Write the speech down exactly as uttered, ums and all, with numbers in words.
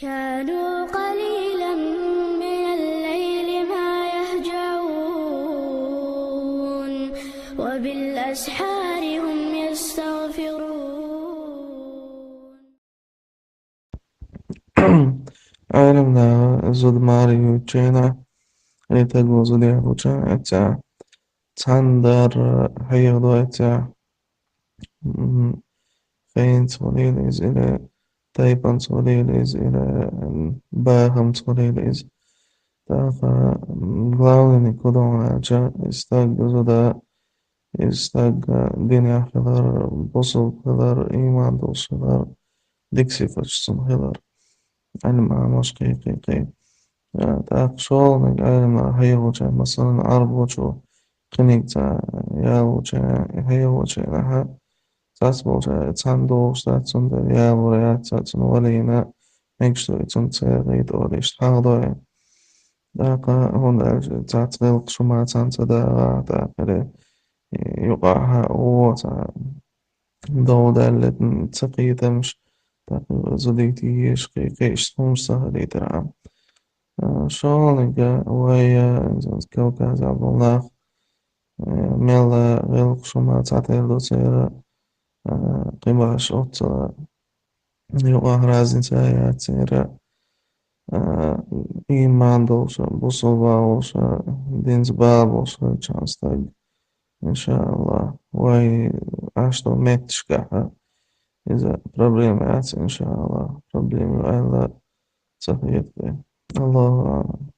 كانوا قليلا من الليل ما يهجعون وبالأسحار هم يستغفرون. Ӏилманах зуда мара йоьдучу хенахь, и стаг зуда яхь болчу хенахь, цхьаьна дар хьехадо цхьа, м, хенца хуьлийла иза, или тайпанца хуьлийла иза, или, м, бахамца хуьлийла иза. ТӀаккха, м, главный хӀун ду аьлча, и стаг зуда, и стаг динехь хилар, бусалба хилар, ийман долуш хилар, дика сифаташ цуьнан хилар. Ӏилма Ӏамош кхин, кхин, кхин. А, тӀаккха шолгӀаниг Ӏилма хьехочу, масалан, Ӏарбочо кхиниг цхьа ялочу, хьехочу нахьа, цхьацца болчу цхьаьна догӀуш дац, цундела ялор яц, цхьа цунна валийна, мегаш ду и цунна ца гӀайта олуш хьахадой. ТӀаккха, хӀунда аьлча цхьацца гӀиллакхаш хӀума цхьаьна ца дагӀахь, тӀаккха юкъахь а вон цхьа дов даьлла ца кхетамаш, тӀаккха зудийта езаш кхин, кхин иштта хӀумаш ца хилийтархьама. А, шолгӀаниг вай, а, Кавказехь болу нах, а, мел гӀиллакхаш хӀума цхьатерра ду церан, а, кхин башха оццул юкъахь разница яц церан, а, ийман долуш, бусалба волуш, динца бала болуш хилчахьана стаг. Иншааллах, вай Ӏаш долу метташкахь иза проблема яц, иншааллах. Проблема ю аьлла ца хета. Аллаху аълам.